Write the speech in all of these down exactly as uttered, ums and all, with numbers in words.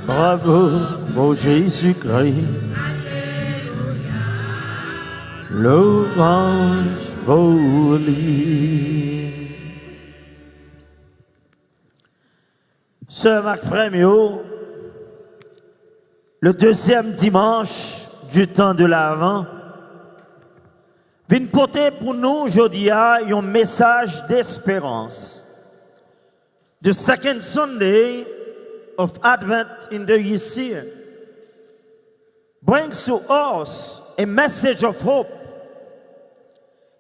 Bravo pour Jésus-Christ. Louange pour lui. Sè m ak frè m yo, le deuxième dimanche du temps de l'Avent vin pote pou nou jodi a yon mesaj desperans. The second Sunday of Advent in the year brings to us a message of hope,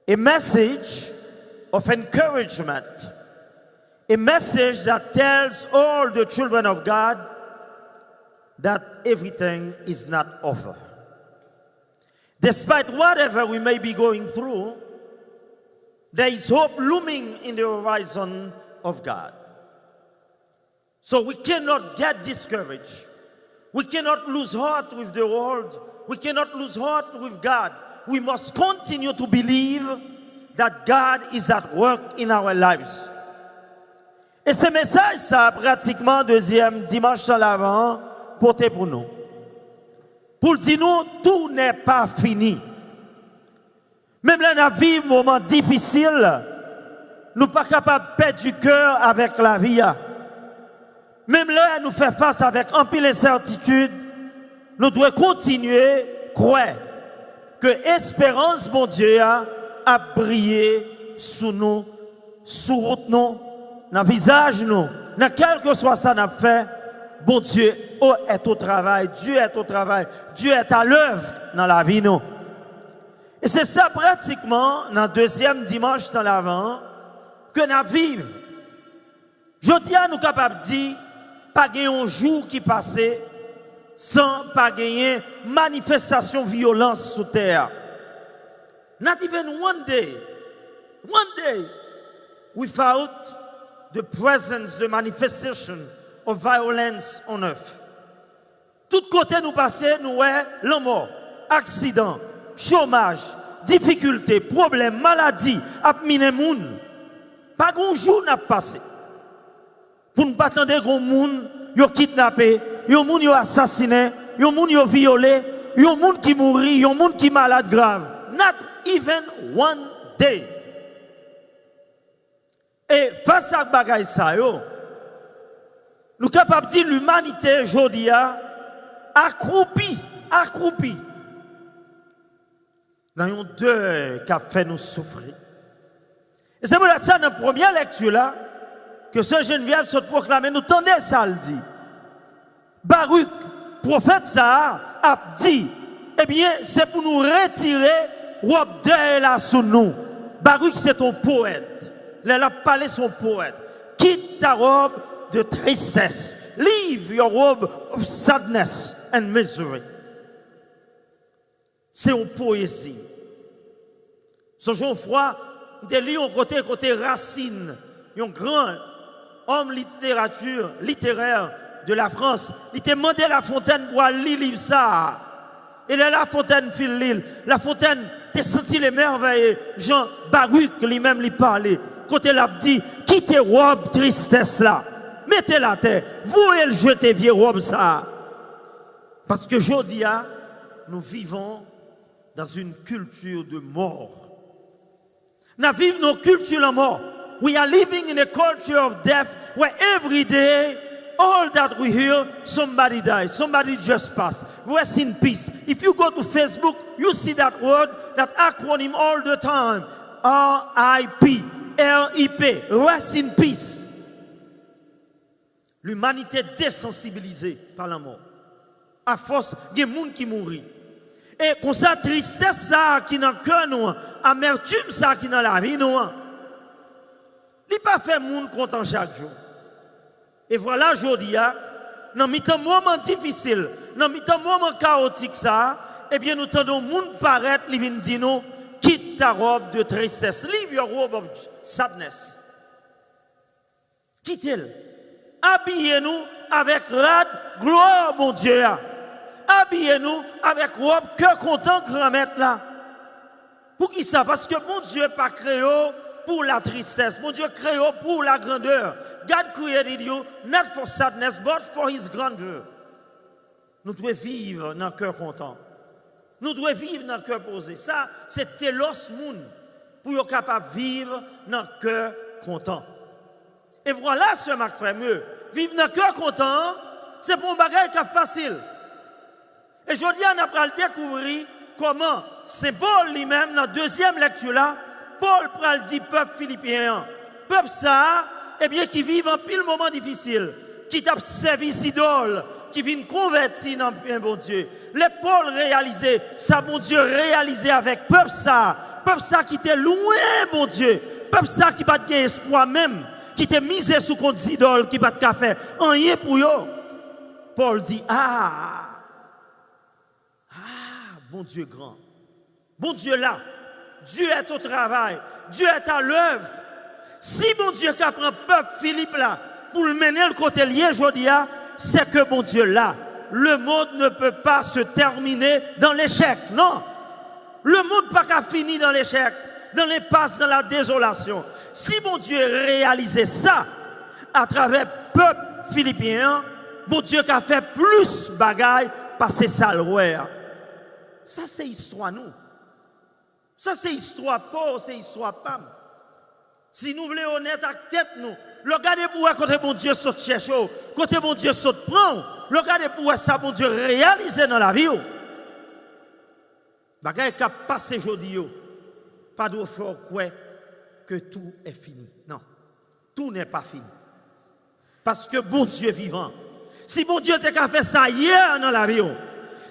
a message of encouragement, a message that tells all the children of God that everything is not over. Despite whatever we may be going through, there is hope looming in the horizon of God. So we cannot get discouraged. We cannot lose heart with the world. We cannot lose heart with God. We must continue to believe that God is at work in our lives. E se mesaj sa pratikman dezyèm dimanch nan Lavan an pote pou nou. Pou l di nou, tout n'est pas fini. Menm lè n ap viv moman difisil, nou pa kapab pèdi kè avèk lavi a. Menm lè nou fè fas avèk anpil ensètitid, nou dwe kontinye kwè ke esperans Bondye a ap briye sou nou, sou wout nou, nan vizaj nou, nan kèlkeswa sa n ap fè. Bondye o, est au travail, Dieu est au travail, Dieu est à l'œuvre nan lavi nou. E se sa pratikman nan dezyèm dimanch tan Lavan an ke n ap viv. Jodi a, nou kapab di, pa gen yon jou ki pase san pa genyen manifestasyon vyolans sou tè a. Not even one day, one day without the presence, the manifestation of violence on earth. Tout kote nou pase, nou wè lanmò, aksidan, chomaj, difikilte, pwoblèm, maladi ap mennen moun. Pa gen yon jou n ap pase pou n pa tande gen yon moun yo kidnape, yon moun yo asasinen, yon moun yo vyole, yon moun ki mouri, yon moun ki malad grav. Not even one day. E fas ak bagay sa yo, nou kapab di limanite jodi a akroupi, akroupi nan yon dèy k ap fè nou soufri. E se poutèt sa, nan premyè lekti la, ke sè Geneviève sot pwoklame, nou tande sa l di. Baruk, pwofèt sa a, ap di, ebyen, se pou nou retire wòb dèy la sou nou. Baruk se t on powèt. Lè l ap pale, se on powèt. Quitte ta robe de tristesse. Leave your robe of sadness and misery. Se yon powezi. Sonje yon fwa, m te li yon kote, kote Racine, yon gran òm literati, literè de la Frans, li te mande La Fontaine pou al li liv sa a. E lè La Fontaine fin li l, La Fontaine te santi l emèveye jan Baruk li menm li pale, kote l ap di, kite wòb tristès la, mete l atè, voye l jete vye wòb sa a. Paske jodi a, nous vivons dans une culture de mort. N ap viv nan yon kilti lanmò. We are living in a culture of death where every day, all that we hear, somebody dies, somebody just passed. Rest in peace. If you go to Facebook, you see that word, that acronym all the time. R I P, R I P, rest in peace. Limanite desansibilize pa lanmò. Afòs gen moun ki mouri. E konsa, tristès sa a ki nan kè nou an, amètim sa a ki nan lavi nou an, li pa fè moun kontan chak jou. E vwala, jodi a, nan mitan moman difisil, nan mitan moman kawotik sa a, ebyen, nou tande yon moun parèt, li vin di nou, quitte ta robe de tristesse, leave your robe of sadness. Kite l. Abiye nou avèk rad glwa Bondye a. Abiye nou avèk wòb kè kontan Granmèt la. Poukisa? Paske Bondye pa kreye w pou la tristès. Bondye kreye w pou la grandè. God created you not for sadness, but for his grandeur. Nou dwe viv nan kè kontan. Nou dwe viv nan kè poze. Sa, se telos moun pou yo kapab viv nan kè kontan. E vwala, sè m ak frè m yo, viv nan kè kontan an, se pa yon bagay k ap fasil. E jodi a, n ap pral dekouvri kòman Sen Pòl li menm, nan dezyèm lekti la, Pòl pral di pèp filipyen an, pèp sa a, ebyen, ki viv anpil moman difisil, ki t ap sèvi zidòl, ki vin konvèti nan men Bondye. Lè Pòl reyalize sa Bondye reyalize avèk pèp sa a, pèp sa ki te lwen Bondye, pèp sa ki pa t gen espwa menm, ki te mize sou kont zidòl ki pa t ka fè anyen pou yo, Pòl di, a, a, Bondye gran. Bondye la. Dieu est au travail. Dieu est à l'œuvre. Si Bondye ka pran pèp Filip la pou l mennen l kote l ye jodi a, se ke Bondye la. Le monde ne peut pas se terminer dans l'échec. Non. Le monde pa ka fini dans l'échec, dans l'impasse, dans la désolation. Si Bondye reyalize sa atravè pèp filipyen an, Bondye ka fè plis bagay pase sa l wè a. Sa se istwa nou. Sa se istwa pa w, se istwa pa m. Si nou vle onèt ak tèt nou, lè w gade pou w wè kote Bondye sot chèche w, kote Bondye sot pran w, lè w gade pou w wè sa Bondye reyalize nan lavi w, bagay k ap pase jodi yo pa dwe fè w kwè ke tout est fini. Non, tout n'est pas fini. Paske Bondye vivan. Si Bondye te ka fè sa yè nan lavi w,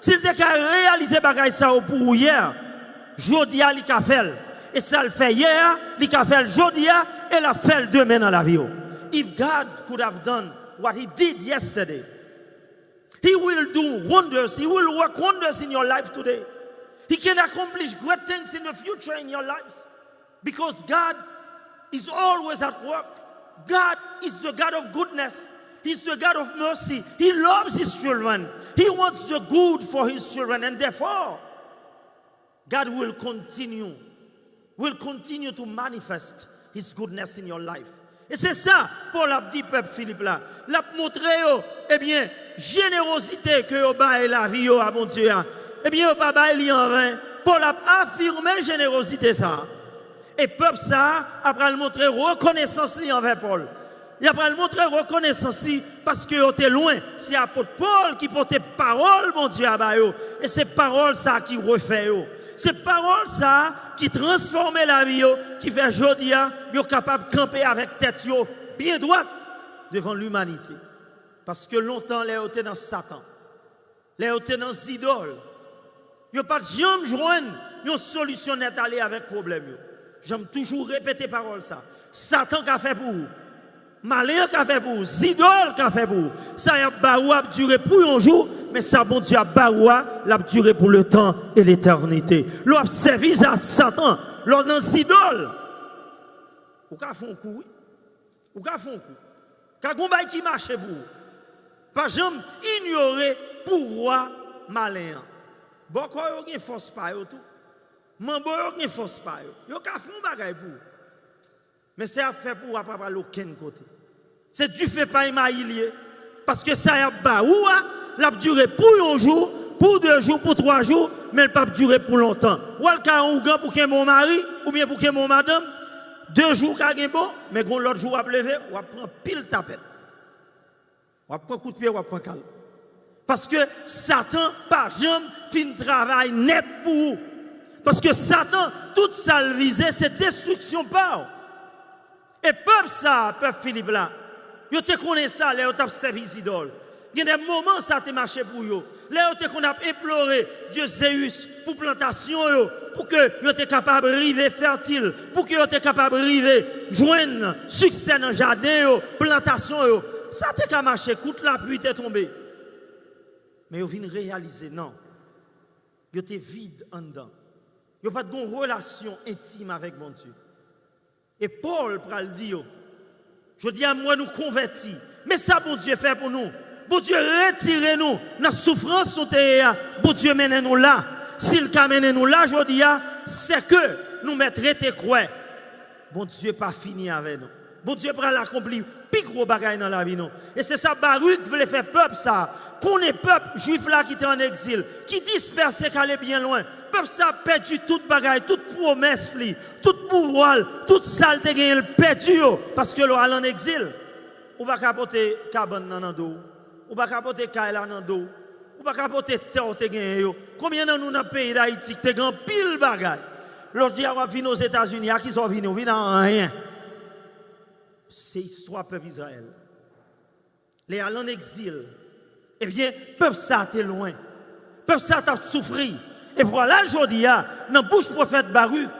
si l te ka reyalize bagay sa yo pou ou yè, jodi a li ka fè l. E sa l fè yè a, li ka fè l jodi a, e l ap fè l demen nan lavi w. If God could have done what he did yesterday, he will do wonders. He will work wonders in your life today. He can accomplish great things in the future in your lives. Because God is always at work. God is the God of goodness. He's the God of mercy. He loves his children. He wants the good for his children. And therefore, God will continue, will continue to manifest his goodness in your life. E se sa Pòl ap di pèp Filip la. L ap montre yo, ebyen, jenerozite ke yo bay lavi yo a Bondye a. Ebyen, yo pa bay li anven. Pòl ap afime jenerozite sa a. E pèp sa a pral montre rekonesans li anvè Pòl. Y ap pral montre rekonesans li paske yo te lwen. Se apot Pòl ki pote pawòl Bondye a ba yo. E se pawòl sa a ki refè yo. Se pawòl sa a ki transfòme lavi yo, ki fè jodi a yo kapab kanpe avèk tèt yo byen dwat devan limanite. Paske lontan, lè yo te nan Satan, lè yo te nan zidòl, yo pa t janm jwenn yon solisyon nèt ale avèk pwoblèm yo. Jan m toujou repete pawòl sa, Satan ka fè pou ou. Malen an ka fè pou ou, zidòl ka fè pou ou. Sa y ap ba ou ap dire pou yon jou, men sa Bondye ap ba ou a, l ap dire pou letan e letènite. Lè w ap sèvi a Satan, lè w nan zidòl, ou ka fè yon kou, wi. Ou ka fè yon kou. Ka gon bagay ki mache pou ou. Pa janm inyore pouvwa malen an. Bòkò yo gen fòs pa yo tou. Manbo yo gen fòs pa yo. Yo ka fè yon bagay pou ou. Men sa y ap fè pou ou a pa pral okenn kote. Se dife pay mayi l ye. Paske sa y ap ba ou a, l ap dire pou yon jou, pou de jou, pou twa jou, men l p ap dire pou lontan. W al kay yon ougan pou kenbe yon mari, oubyen pou kenbe yon madanm, de jou w ka gen bon, men gon lòt jou w ap leve, w ap pran pil tapèt. W ap pran kout pye, w ap pran kal. Paske Satan pa janm fin travay nèt pou ou. Paske Satan, tout sa l vize, se destriksyon pa w. E pèp sa a, pèp Filip la, yo te konnen sa lè yo t ap sèvi zidòl. Gen de moman sa te mache pou yo. Lè yo te konn ap enplore dye Zeyis pou plantasyon yo, pou ke yo te kapab rive fètil, pou ke yo te kapab rive jwenn siksè nan jaden yo, plantasyon yo. Sa te ka mache, kout lapli te tonbe. Men yo vin reyalize, non. Yo te vid anndan. Yo pa t gen yon relasyon entim avèk Bondye. E Pòl pral di yo, jodi a, m wè nou konvèti. Men sa Bondye fè pou nou. Bondye retire nou nan soufrans nou te ye a. Bondye mennen nou la. Si l ka mennen nou la jodi a, se ke nou mèt rete kwè. Bondye pa fini avè nou. Bondye pral akonpli pi gwo bagay nan lavi nou. E se sa Barik vle fè pèp sa a. Konnen pèp jwif la ki te ann egzil, ki dispèse k ale byen lwen. Pèp sa a pèdi tout bagay, tout pwomès li, tout pouvwa l, tout sa l te genyen, l pèdi yo, paske lè w al ann egzil, ou pa ka pote kabann nan nan do w, ou pa ka pote kay la nan do w, ou pa ka pote tè w te genyen yo. Konbyen nan nou nan peyi Dayiti ki te gen anpil bagay? Jodi a w ap vin Ozetazini, a kisa w vini? W vin a anyen. Se istwa pèp Izrayèl. Lè y al ann egzil, ebyen, pèp sa a te lwen. Pèp sa a t ap soufri. E vwala jodi a, nan bouch pwofèt Barik,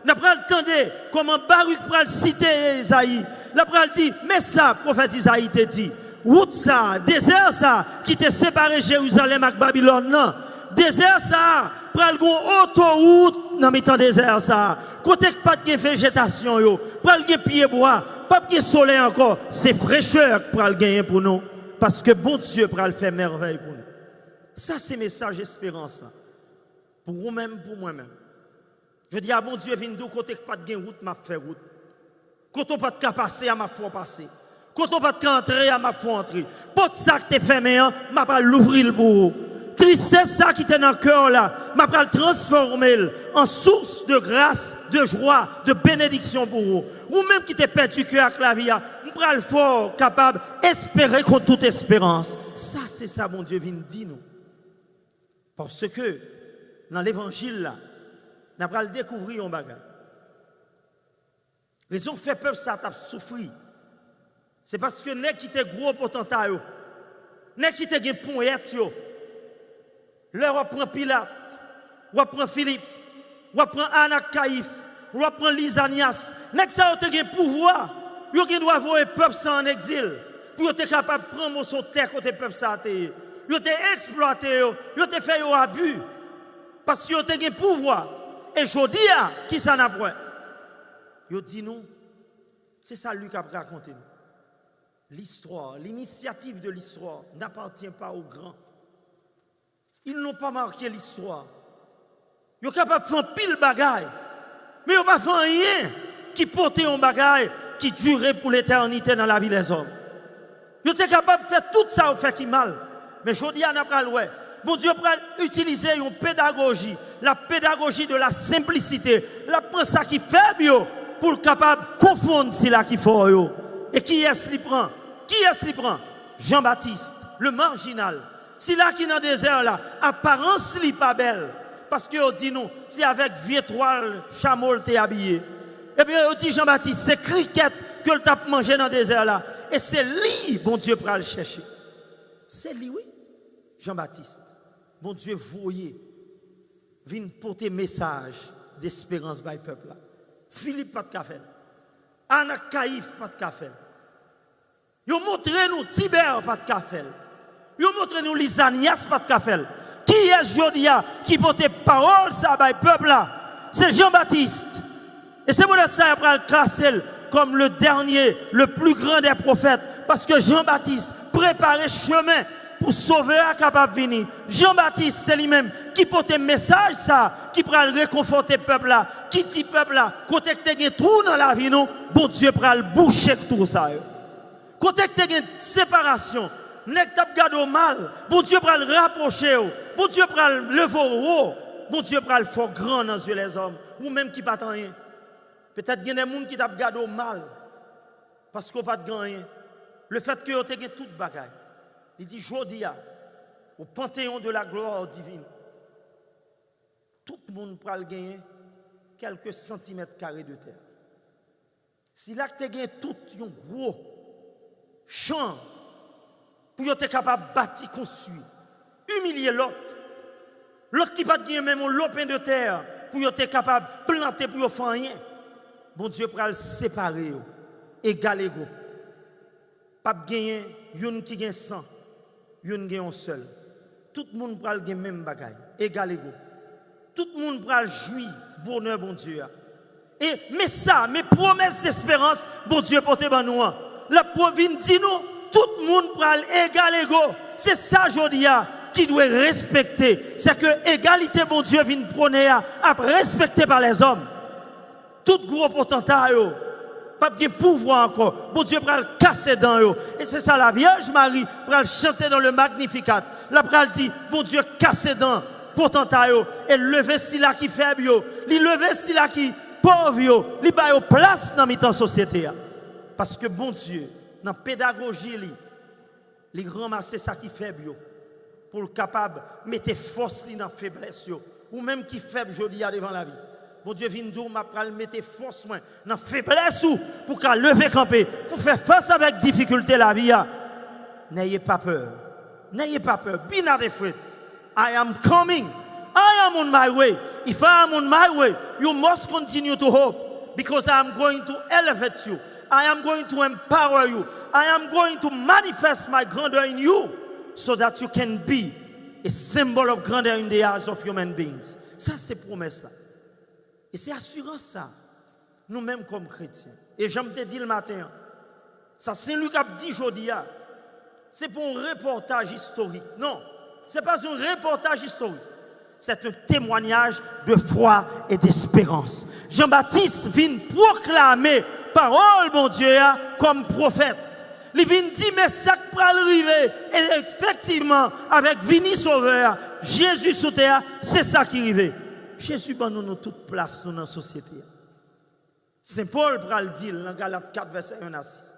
n ap pral tande kòman Barik pral site Izayi. L ap pral di, men sa pwofèt Izayi te di, wout sa a, dezè sa a ki te separe Jerizalèm ak Babilòn nan, dezè sa a pral gen yon otowout nan mitan dezè sa a. Kote k pa t gen vejetasyon yo, pral gen pyebwa, p ap gen solèy ankò. Se frechè k pral genyen pou nou, paske Bondye pral fè mèvèy pou nou. Sa se mesaj esperans la, pou ou menm, pou mwen menm. Jodi a, Bondye vin di w, kote k pa t gen wout, m ap fè wout. Kote w pa t ka pase a, m ap fè w pase. Kote w pa t ka antre a, m ap fè w antre. Pòt sa k te fèmen an, m ap al louvri l pou ou. Tristès sa ki te nan kè w la, m ap al transfòme l an sous de gras, de jwa, de benediksyon pou ou. Ou menm ki te pèdi kè ak lavi a, m pral fè w kapab espere kont tout esperans. Sa se sa Bondye vin di nou. Paske nan levanjil la, n ap pral dekouvri yon bagay. Rezon k fè pèp sa a t ap soufri, se paske nèg ki te gwo potanta yo, nèg ki te gen ponyèt yo, lè w ap pran Pilat, w ap pran Filip, w ap pran Ann ak Kayif, w ap pran Lizanyas, nèg sa yo te gen pouvwa, yo gen dwa voye pèp sa ann egzil, pou yo te kapab pran moso tè kote pèp sa a te ye. Yo te eksplwate yo, yo te fè yo abi, paske yo te gen pouvwa. E jodi a, kisa n ap wè? Yo di nou, se sa Lik ap rakonte nou. L'histoire, l'initiative de l'histoire n'appartient pas aux grands. Ils n'ont pas marqué l'histoire. Yo kapab fè anpil bagay, men yo pa fè anyen ki pote yon bagay ki dire pou letènite nan lavi lèzòm. Yo te kapab fè tout sa yo fè ki mal. Men jodi a, n ap pral wè, Bondye pral itilize yon pedagoji, la pédagogie de la simplicité. L ap pran sa ki fèb yo pou l kapab konfonn sila ki fò yo. E kiyès li pran? Kiyès li pran? Jan Batis, le marginal. Sila ki nan dezè la, aparans li pa bèl. Paske yo di nou, se avèk vye twal chamo l te abiye. Ebyen, yo di Jan Batis, se krikèt ke l t ap manje nan dezè la. E se li Bondye pral chèche. Se li, wi. Jan Batis, Bondye voye vin pote mesaj desperans bay pèp la. Filip pa t ka fè l. Ann ak Kayif pa t ka fè l. Yo montre nou Tibè pa t ka fè l. Yo montre nou Lizanyas pa t ka fè l. Kiyès jodi a ki pote pawòl sa bay pèp la? Se Jan Batis. E se poutèt sa yo pral klase l kòm le dernier, le plus grand des prophètes, paske Jan Batis prepare chemen pou Sovè a kapab vini. Jan Batis, se li menm ki pote mesaj sa ki pral rekonfòte pèp la, ki di pèp la, kote k te gen twou nan lavi nou, Bondye pral bouche twou sa yo. Kote k te gen separasyon, nèg t ap gade w mal, Bondye pral rapwoche w, Bondye pral leve w wo, Bondye pral fè w gran nan zye lèzòm, ou menm ki pa t anyen. Petèt gen de moun ki t ap gade w mal, paske w pa t gen anyen. Lefètke yo te gen tout bagay. Li di, jodi a, au panthéon de la gloire divine, tout moun pral genyen kèlke santimèt kare de tè. Sila k te gen tout yon gwo chan pou yo te kapab bati, konstwi, imilye lòt, lòt ki pa t gen menm yon lopen de tè pou yo te kapab plante, pou yo fè anyen. Bondye pral separe yo, egal ego. P ap genyen youn ki gen san, youn gen yon sèl. Tout moun pral gen menm bagay, egal ego. Tout moun pral jwi bonè Bondye a. E men sa, men pwomès desperans Bondye pote ban nou an. L ap vin di nou, tout moun pral egal ego. Se sa jodi a ki dwe respekte. Se ke egalite Bondye vin pwone a ap respekte pa lèzòm. Tout gwo potanta yo, p ap gen pouvwa ankò. Bondye pral kase dan yo. E se sa Lavyèj Mari pral chante dans le Magnificat. L ap pral di, Bondye kase dan potanta yo e leve sila ki fèb yo. Li leve sila ki pòv yo. Li ba yo plas nan mitan sosyete a. Paske Bondye, nan pedagoji li, li ranmase sa ki fèb yo, pou l kapab mete fòs li nan feblès yo. Ou menm ki fèb jodi a devan lavi, Bondye vin di w, m ap pral mete fòs mwen nan feblès ou, pou w ka leve kanpe, pou fè fas avèk difikilte lavi a. N'ayez pas peur. N'ayez pas peur. Be not afraid. I am coming. I am on my way. If I am on my way, you must continue to hope, because I am going to elevate you. I am going to empower you. I am going to manifest my grandeur in you, so that you can be a symbol of grandeur in the eyes of human beings. Sa se pwomès la. E se asirans sa, nou menm kòm kretyen. E jan m te di l maten an, sa Sen Lik ap di jodi a, se pa yon repòtaj istorik. Non, se pa yon repòtaj istorik. C'est un témoignage de foi et d'espérance. Jan Batis vin pwoklame pawòl Bondye a kòm pwofèt. Li vin di, men sa k pral rive, e efektivman, avèk vini Sovè a, Jezi sou tè a, se sa ki rive. Jezi ban nou, nou tout plas nou nan sosyete a. Sen Pòl pral di l nan Galat kat, vèsè en a sis.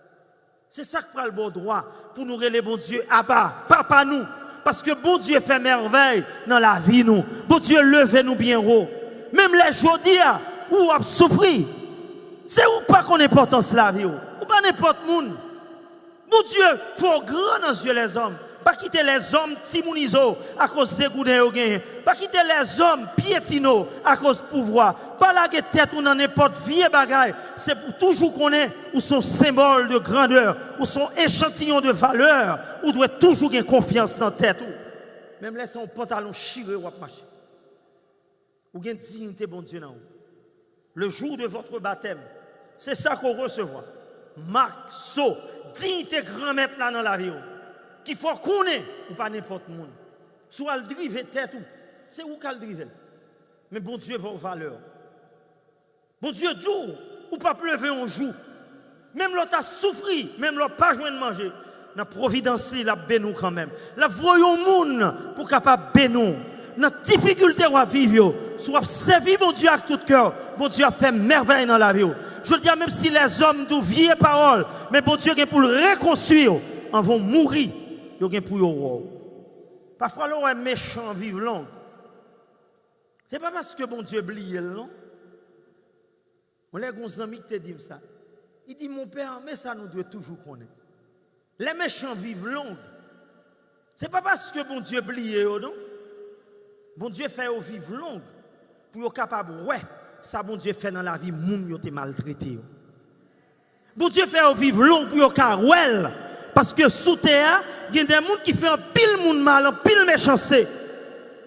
Se sa k pral ba w dwa pou nou rele Bondye Aba, Papa nou. Paske Bondye fè mèvèy nan lavi nou. Bondye leve nou byen wo. Menm lè jodi a, ou ap soufri. Se ou k pa konn enpòtans lavi w. Ou pa nenpòt moun. Bondye fè w gran nan zye lèzòm. Pa kite lèzòm timounize w akoz degouden yo genyen. Pa kite lèzòm pyetine w akoz pouvwa. Pa lage tèt ou nan nenpòt vye bagay. Se pou toujou konnen ou se yon senbòl de grandè. Ou se yon echantiyon de valè. Ou dwe toujou gen konfyans nan tèt ou. Menm lè se yon pantalon chire w ap mache. Ou gen diyite Bondye nan ou. Le jour de votre baptême, se sa ke w resevwa. Mak, so, diyite Granmèt la nan lavi w. Ki fè w konnen ou pa nenpòt moun. Si w al drive tèt ou, se ou k al drive l. Men Bondye ba w valè w. Bondye di w, ou p ap leve yon jou. Menm lè w ta soufri, menm lè w pa jwenn manje, nan pwovidans li, l ap beni w kanmenm. L ap voye yon moun pou kapab beni w. Nan difikilte w ap viv yo, si w ap sèvi Bondye ak tout kè w, Bondye ap fè mèvèy nan lavi w. Jodi a, menm si lèzòm di w vye pawòl, men Bondye gen pou l rekonstwi w. Anvan w mouri, yo gen pou yo wè w. Pafwa, lè w wè mechan viv long, se pa paske Bondye bliye l, non. Yon lè, gen yon zanmi ki te di m sa. Li di, Mon pè, men sa nou dwe toujou konnen. Lè mechan viv long, se pa paske Bondye bliye yo, non. Bondye fè yo viv long pou yo kapab wè sa Bondye fè nan lavi moun yo te maltrete yo. Bondye fè yo viv long pou yo ka wè l. Paske sou tè a, gen de moun ki fè anpil moun mal, anpil mechanste.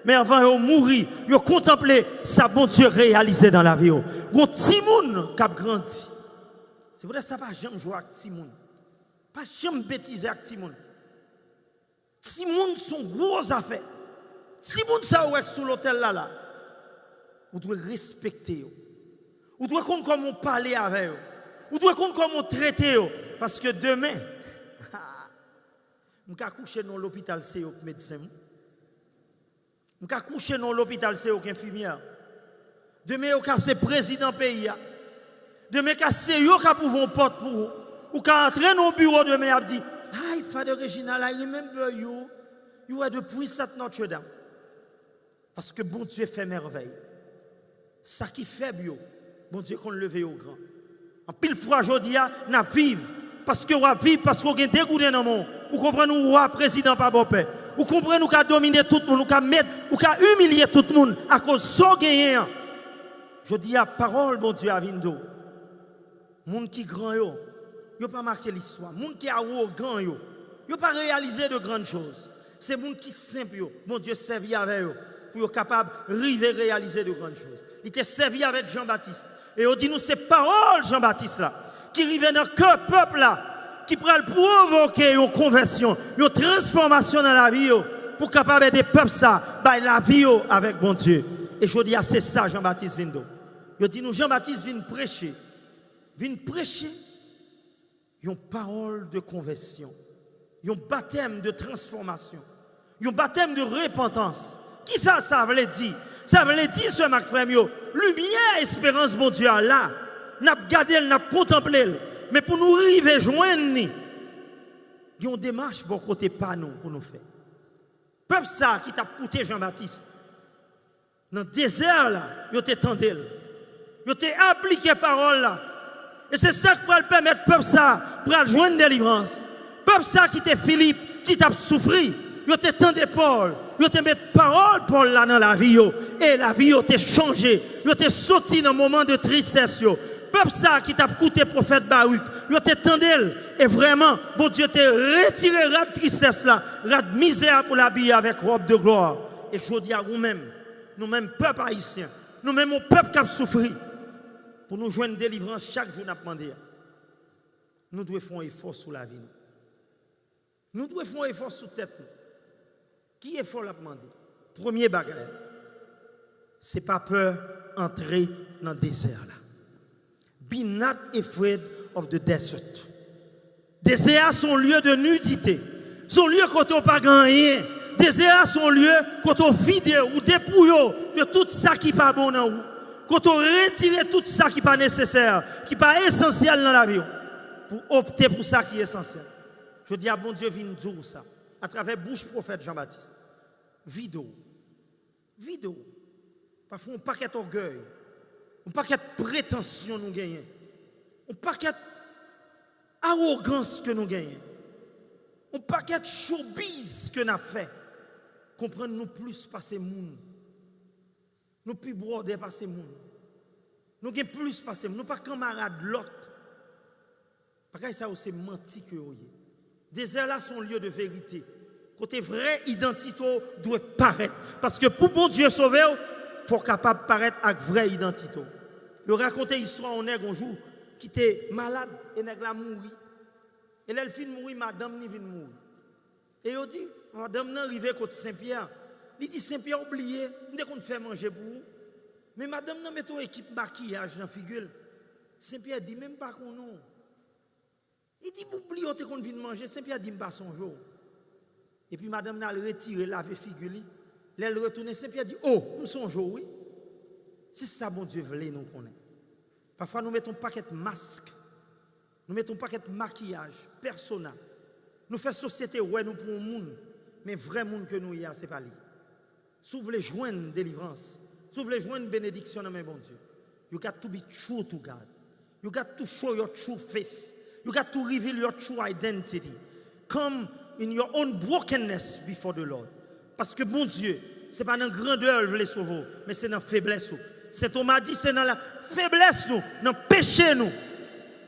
Men anvan yo mouri, yo kontanple sa Bondye reyalize nan lavi yo. Gon timoun k ap grandi. Se poutèt sa, pa janm jwe ak timoun. Pa janm betize ak timoun. Timoun se yon gwo zafè. Timoun sa yo wè k sou lotèl la la, ou dwe respekte yo. Ou dwe konn kòman w pale avè yo. Ou dwe konn kòman w trete yo. Paske demen, m ka kouche nan yon lopital, se yo k medsen m. M ka kouche nan yon lopital, se yo k enfimyè. Demen, yo ka se prezidan peyi a. Demen, ka se yo k ap ouvri yon pòt pou ou. Ou ka antre nan yon biwo demen, y ap di, Hi, Father Reginald, I remember you. You were the priest at Notre Dame. Paske Bondye fè mèvèy. Sa ki fèb yo, Bondye konn leve yo gran. Anpil fwa jodi a, n ap viv. Paske w ap viv, paske w gen degouden nan men w. Ou konprann ou wa, prezidan pa bòpè. Ou konprann ou ka domine tout moun, ou ka mèt, ou ka imilye tout moun akoz sa w genyen an. Jodi a, pawòl Bondye a vin di w. Moun ki gran yo, yo pa make listwa. Moun ki awogan yo, yo pa reyalize de grann choz. Se moun ki senp yo, Bondye sèvi avè yo pou yo kapab rive reyalize de grann choz. Li te sèvi avèk Jan Batis. E yo di nou se pawòl Jan Batis la ki rive nan kè pèp la, ki pral pwovoke yon konvèsyon, yon transfòmasyon nan lavi yo, pou kapab ede pèp sa bay lavi yo avèk Bondye. E jodi a, se sa Jan Batis vin di w. Yo di nou Jan Batis vin preche vin preche yon pawòl de konvèsyon, yon batèm de transfòmasyon, yon batèm de repantans. Kisa sa vle di? Sa vle di, sè m ak frè m yo, limyè esperans Bondye a la, n ap gade l, n ap kontanple l. Men pou nou rive jwenn li, gen yon demach bò kote pa nou pou nou fè. Pèp sa a ki t ap koute Jan Batis, nan dezè la, yo te tande l. Yo te aplike pawòl la. E se sa k pral pèmèt pèp sa a pral jwenn delivrans. Pèp sa a ki te Filip, ki t ap soufri, yo te tande Pòl. Yo te met pawòl Pòl la nan lavi yo. E lavi yo te chanje. Yo te soti nan moman de tristès yo. Pèp sa a ki t ap koute pwofèt Barik, yo te tande l. E vrèman, Bondye te retire rad tristès la, rad mizè a pou l abiye avèk wòb de glwa. E jodi a, ou menm, nou menm pèp ayisyen, nou menm yon pèp k ap soufri, pou nou jwenn delivrans chak jou n ap mande a, nou dwe fè yon efò sou lavi nou. Nou dwe fè yon efò sou tèt nou. Ki efò l ap mande? Premye bagay, se pa pè antre nan dezè la. Be not afraid of the desert. Dezè a se yon lye de nidite. Se yon lye kote w pa gen anyen. Dezè a se yon lye kote w vide, ou depouye w de tout sa ki pa bon nan ou. Kote w retire tout sa ki pa nesesè, ki pa esansyèl nan lavi w, pou opte pou sa ki esansyèl. Jodi a, Bondye vin di w sa, atravè bouch pwofèt Jan Batis. Vide w. Vide w. Pafwa, yon pakèt ògèy, yon pakèt pretansyon nou genyen, yon pakèt awogans ke nou genyen, yon pakèt showbiz ke n ap fè, konprann nou plis pase moun. Nou pi bwòdè pase moun. Nou gen plis pase moun. Nou pa kanmarad lòt. Bagay sa yo se manti ke yo ye. Dezè la se yon lye de verite. Kote vrè idantite w dwe parèt. Paske pou Bondye sove w, fò w kapab parèt ak vrè idantite w. Yo rakonte istwa yon nèg yon jou ki te malad, e nèg la mouri. E lè l fin mouri, madanm li vin mouri. E yo di, madanm nan rive kot Senpyè. Li di, Senpyè, ou bliye, m te konn fè manje pou ou. Men madanm nan mete yon ekip makiyaj nan figi l. Senpyè di, men m pa konnen w. Li di, m bliye w te konn vin manje. Senpyè di, m pa sonje w. Epi madanm nan al retire, lave figi li. Lè l retounen, Senpyè di, o, m sonje w, wi. Se sa Bondye vle nou konnen. Pafwa nou met yon pakèt mask, nou met yon pakèt makiyaj, pèsona. Nou fè sosyete wè nou pou yon moun, men vrè moun ke nou ye a, se pa li. Si w vle jwenn delivrans, si w vle jwenn benediksyon nan men Bondye, you got to be true to God. You got to show your true face. You got to reveal your true identity. Come in your own brokenness before the Lord. Paske Bondye, se pa nan grandè l vle sove w, men se nan feblès ou. Sen Toma di se nan la feblès nou, nan peche nou.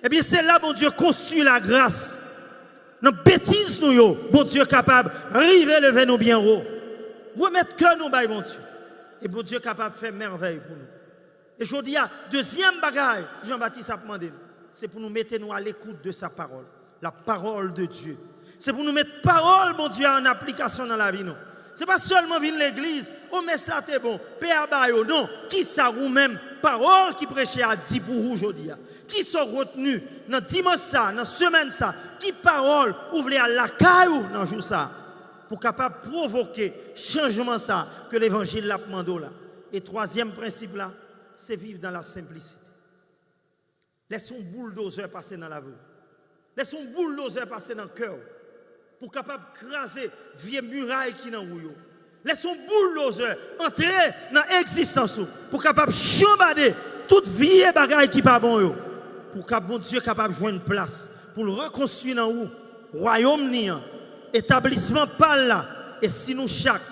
Ebyen, se la Bondye konstwi lagras. Nan betiz nou yo, Bondye kapab rive leve nou byen wo. Remèt kè nou bay Bondye. E Bondye kapab fè mèvèy pou nou. E jodi a, dezyèm bagay Jan Batis ap mande nou, se pou nou mete nou a lekout de sa pawòl, la parole de Dieu. Se pou nou met pawòl Bondye a an aplikasyon nan lavi nou. Se pa sèlman vin legliz, o, mès la te bon, pè a ba yo. Non, kisa ou menm, pawòl ki preche a di pou ou jodi a? Kisa w retni nan dimanch sa, nan semèn sa? Ki pawòl ou vle al lakay ou nan jou sa, pou kapab pwovoke chanjman sa ke levanjil la ap mande w la? E twazyèm prensip la, se viv dans la simplicité. Lès yon bouldozè pase nan lavi w. Lès yon bouldozè pase nan kè w, pou kapab kraze vye miray ki nan wou yo. Lès yon bouldozè antre nan egzistans ou, pou kapab chanbade tout vye bagay ki pa bon yo, pou ka Bondye kapab jwenn plas pou l rekonstwi nan ou wayòm li an, etablisman pa l la. E si nou chak,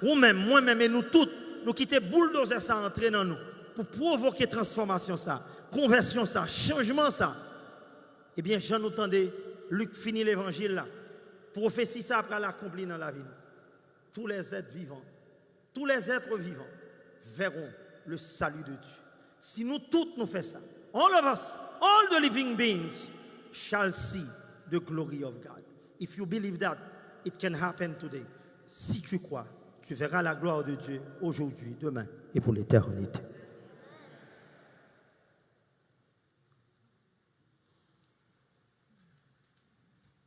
ou menm, mwen menm e nou tout, nou kite bouldozè sa antre nan nou pou pwovoke transfòmasyon sa, konvèsyon sa, chanjman sa, ebyen, jan nou tande Lik fini levanjil la, pwofesi sa a pral akonpli nan lavi nou. Tous les êtres vivants, tous les êtres vivants verront le salut de Dieu. Si nou tout nou fè sa, all of us, all the living beings shall see the glory of God. If you believe that, it can happen today. Si tu crois, tu verras la gloire de Dieu aujourd'hui, demain et pour l'éternité.